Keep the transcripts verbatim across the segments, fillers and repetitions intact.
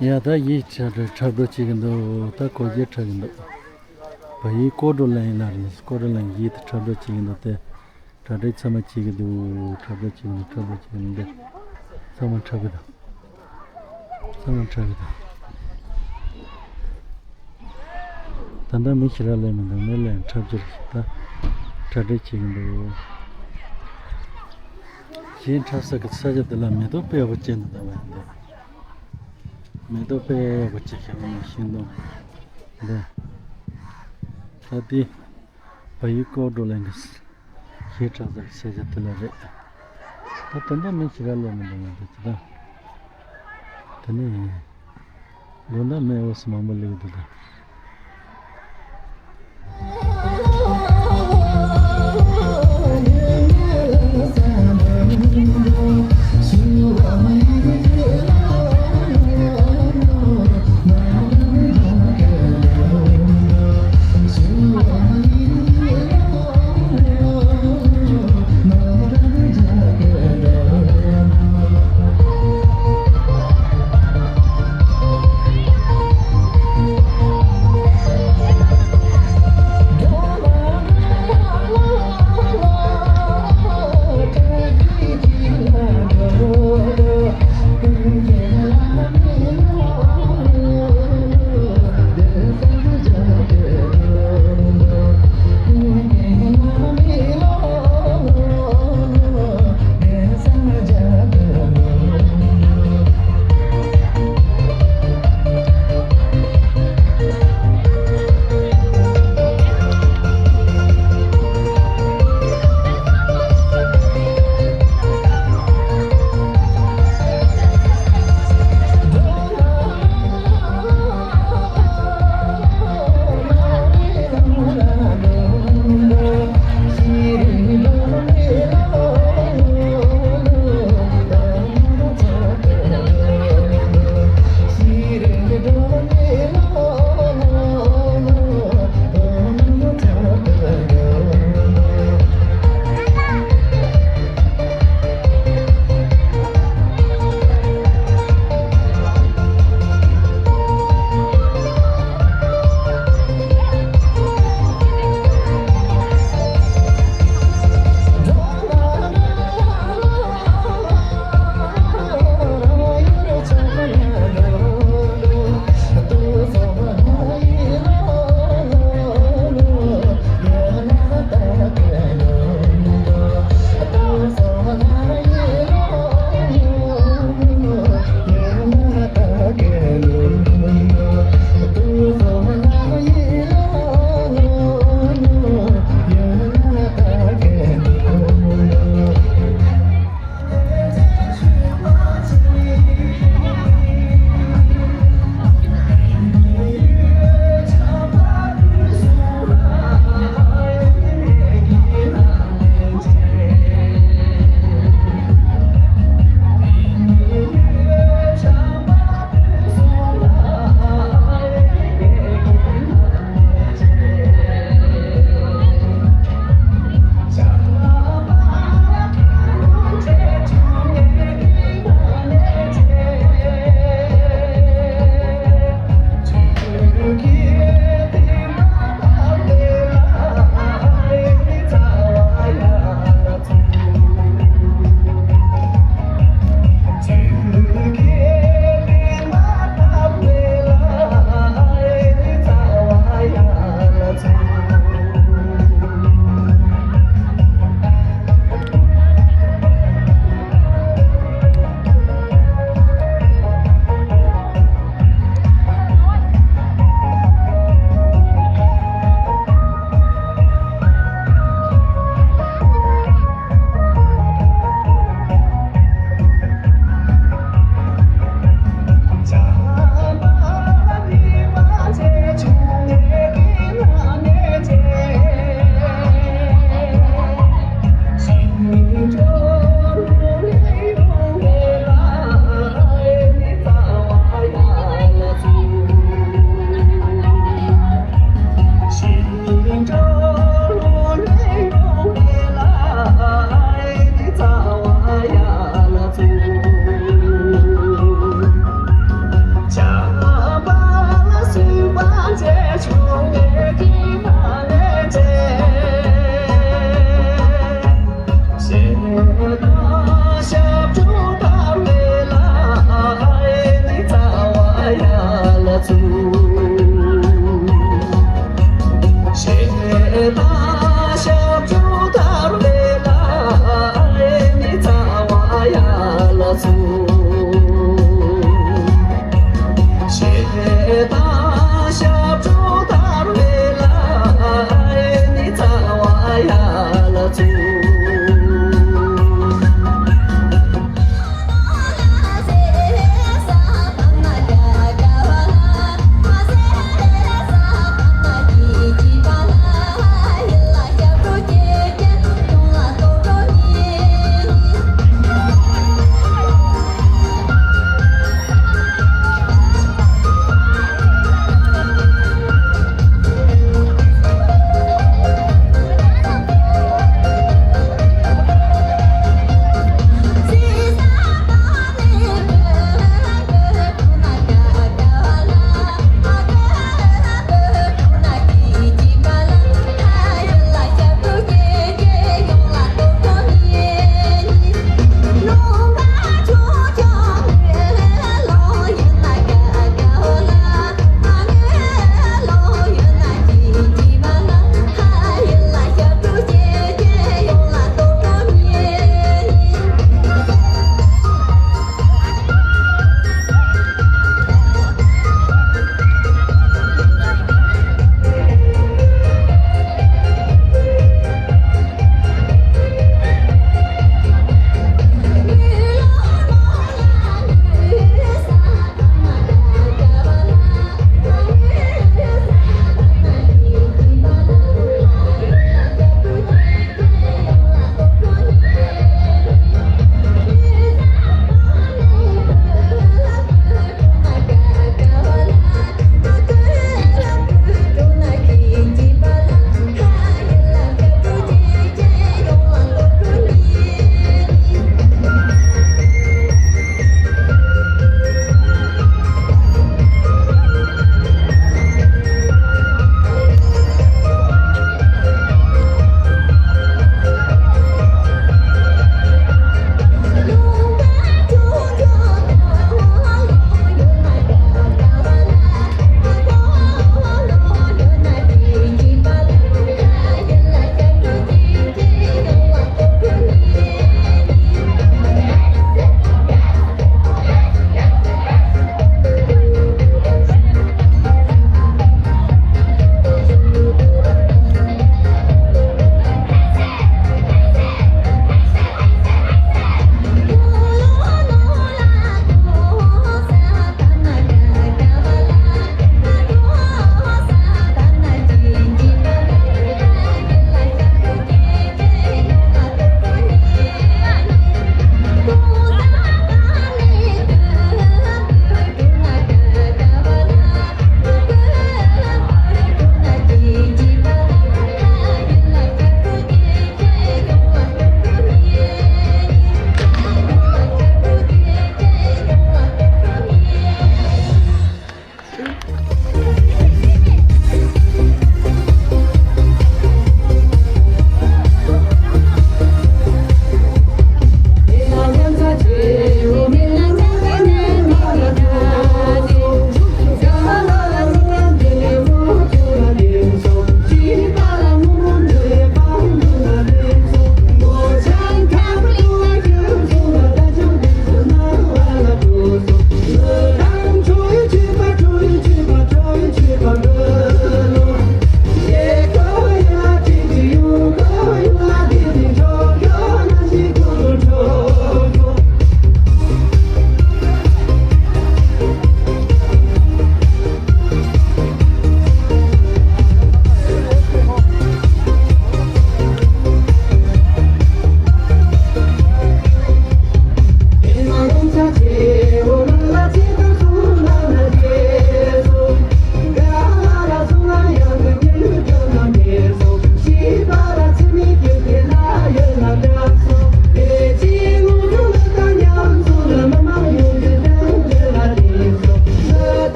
ཡ་ད་ཡིད་ཆ་འཕྲོད་འགྲོ་བྱེད་ཀྱི་འདུག་ད་གོ་རྒྱུ་འཕྲད་ཀྱི་འདུག་བ་ཡིག་ཀོ་གྲོ་ལན་ཡིན་ལ་རེད། ཀོ་གྲོ་ལན་ཡིད་དུ་འཕྲད་འགྲོ་བྱེད་ཀྱི་འདུག་སྟེ། གྲ་སྒྲིག་ཚང་མ་བྱེད་ཀྱི་འདུག་འཁྲབ་སྟོན་བྱེད་ཀྱི་འདུག་འཁྲབ་སྟོན་བྱེད་ཀྱི་འདུག་ཚང་མ་འཁྲབ་ཀྱི་འདུག་ཚང་མ་འཁྲབ་ཀྱི་འདུག་ད་ལྟ་མི་ཞེ་དྲག་སླེབས་མི་འདུག་མི་སླེབས་འཁྲབ་རྒྱུ་རེད། ད་གྲ་སྒྲིག་བྱེད་ཀྱི་འདུག་གཞན་འཁྲབ་ས་གི་ས་ཆ་འདི་ལ་མེ་ཏོག་དཔེ་ཡག་པོ་སྐྱེས་འདུག་ད་བས་འདུག་མེ་ཏོག་དཔེ་ཡག་པོ་སྐྱེས་ཤག་མ་ཤིང་སྡོང་འདི། ད་འདི་བ་ཡུལ་ཀོ་གྲོ་ལན་གྱི། ཞེས་གྲགས་ཚར་ཤེས་བྱ་དེ་ལ་རེད། ད་དོན་དག་མི་ཞིག་ག་ལས་མི་འདུག་ང་འདི་ཅི་ད། དེ་ནས་དགོང་དག་མེ་འོ་སི་མང་པོ་ལེགས་འདུག་ད།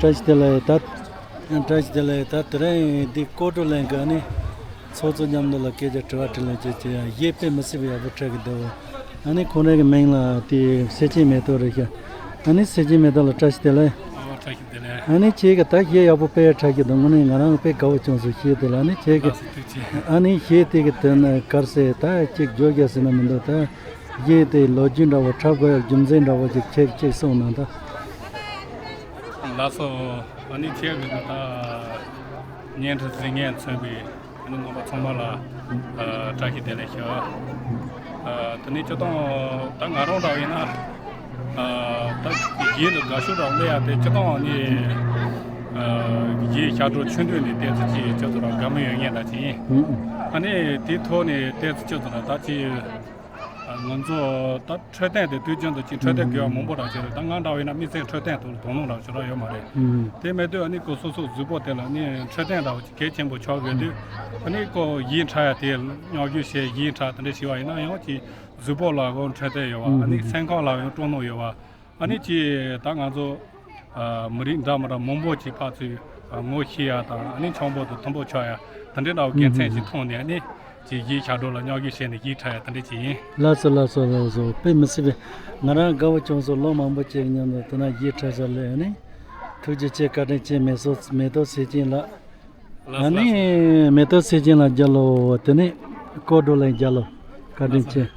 བཀྲ་ཤིས་བདེ་ལེགས། ད་བཀྲ་ཤིས་བདེ་ལེགས། ད་དེ་རིང་འདི་ཀོ་ཀྲོ་གླིང་གི་ཨ་ནི་ཚོགས་གཙོ་མཉམ་དུ་ལ་སྐད་ཆ་དྲི་བ་དྲིས་ལན་བྱེད་ཀྱི་ཡ། གཞས་དཔེ་མི་སྲིད་པའི་ཡག་པོ་འཁྲབ་ཀྱི་འདུག་ཨ་ནི་ཁོང་རང་གི་མིང་ལ་དེ་སེ་ཆེན་མེ་ཏོག་རེད་ཤག་ཨ་ནི་སེ་ཆེན་མེ་ཏོག་ལགས་བཀྲ་ཤིས་བདེ་ལེགས། ཨོ་བཀྲ་ཤིས་བདེ་ལེགས། ཨ་ནི་ཁྱེད་ཀྱིས་ད་གཞས་ཡག་པོ་དཔེ་འཁྲབ་ཀྱི་འདུག་དངོས་གནས་ང་རང་དཔེ་དགའ་བོ་བྱུང་སོང་། གཞས་དེ་ལ་ཨ་ནི་ཁྱེད་ཀྱིས། ལགས་སོ། ཐུགས་རྗེ་ཆེ། ཨ་ནི་གཞས་དེ་གི་དོན་ནི་ག་རེ་ཟེར། ད་གཅིག་བརྗོད་རྒྱུ་ཟེར་ན་མི་འདུག་ད་གཞས་དེ་ལོ་རྒྱུས་འདྲ་བོ་འཁྲབ་དགོས་ཡག་རྒྱུ་མཚན་འདྲ་བོ་ཅིག་ཁྱེད་ཀྱིས་གསུངས་གནང་ད། ལགས་སོ། ཨ་ནི་ཁྱེད་ཀྱི་ད་བརྙན་འཕྲིན་གཟིགས་མཁན་མཚོན་པའི་ཨ་ནི་རྣམ་པ་ཚང་མ་ལ་ཨ་བཀྲ་ཤིས་བདེ་ལེགས་ཞུ། ཨ་དེ་ནས་སྤྱིར་བཏང་ད་ང་རང་འདྲ་བ་ཡིན་ན། ཨ་ད་གཞས་ལ་དགའ་ཤོས་འདྲ་བོ་སླེབས་ཡག་དེ་སྤྱིར་བཏང་ནི་ཨ་གཞས་ཞབས་བྲོ་ཆུང་དུས་ནས་ཏོག་ཙམ་ཅིག་ཅིག་ཏུ་ར་དགའ་མོས་ཡོད་མཁན་འདྲ་ཅིག་ཡིན། ཨ་ནི་དེའི་ཐོག་ནས་ཏོག་ཙམ་ཅིག་ཏུ་ར་ད་ཅིག་ང་ཚོ་ད་འཕྲོད་བསྟེན་དེ་དུས་རྒྱུན་དུ་ཅིག་འཕྲོད་བསྟེན་དགོས་པ་མང་པོ་རང་བྱས་རེད། ད་ང་འདྲ་བས་ན་དམིགས་བསལ་འཕྲོད་བསྟེན་ཐོག་ལ་དོ་སྣང་རང་བྱེད་རོགས་ཡོད་མ་རེད། དེ་མེད་དུས་ཨ་ནི་ཁོ་སོ་སོ་གཟུགས་པོ་དེ་ལ་ནི་འཕྲོད་བསྟེན་འདྲ་བ་ཅིག་གལ་ཆེན་པོ་ཆགས་དགོས་དུས། ཨ་ནི་ཁོ་གཞས་འཁྲབ་ཡ་དེ་སྙོག་བརྒྱུད་བྱས་གཞས་འཁྲབ་དེ་འདྲ་བྱས་པ་ཡིན་ན་ཡང་ཅིག་གཟུགས་པོ་ལ་ཁོ་འཕྲོད་བསྟེན་ཡོད་པ། ཨ་ནི་སེམས་ཁམས་ལ་ཡང་སྤྲོ་སྣང་ཡོད་པ། ཨ་ནི་ཅིག་ད་ང་ཚོ་ཨ་མི་རིགས་འདྲ་མི་འདྲ་མང་པོ་ཅིག་ཕར་ཚུར་ཨ་ངོ་ཤེས་ཡ་དང་། ཨ་ནི་འཆམ་པོ་དང་མཐུན་པོ་ཆགས་ཡ་དེ་འདྲའི་འདྲ་བོ་དགེ་མཚན་ཅིག་མཐོང་ནས། ཨ་ནི་ཅིག་གཞས་ཞབས་བྲོ་ལ་སྙོག་བརྒྱུད་བྱས་ནས་གཞས་འཁྲབ་ཡ་དེ་འདྲ་ཅིག་ཡིན། ལགས་སོ་ལགས་སོ་ལགས་སོ། དཔེ་མི་སྲིད་པའི་ང་རང་དགའ་བོ་བྱུང་སོང་། ལོ་མང་པོ་ཅིག་མཉམ་དུ་དེ་ན་གཞས་འཁྲབ་ས་སླེབས། ཨ་ནི་ཐུགས་རྗེ་ཆེ། བཀའ་དྲིན་ཆེ། མེ་སོ་མེ་ཏོག་སེ་ཆེན་ལགས། ལགས་སོ། ཨ་ནི་མེ་ཏོག་སེ་ཆེན་ལགས་རྒྱལ་ལོ། དེ་ནས་ཀོ་ཀྲོ་གླིང་རྒྱལ་ལོ། བཀའ་དྲིན་ཆེ།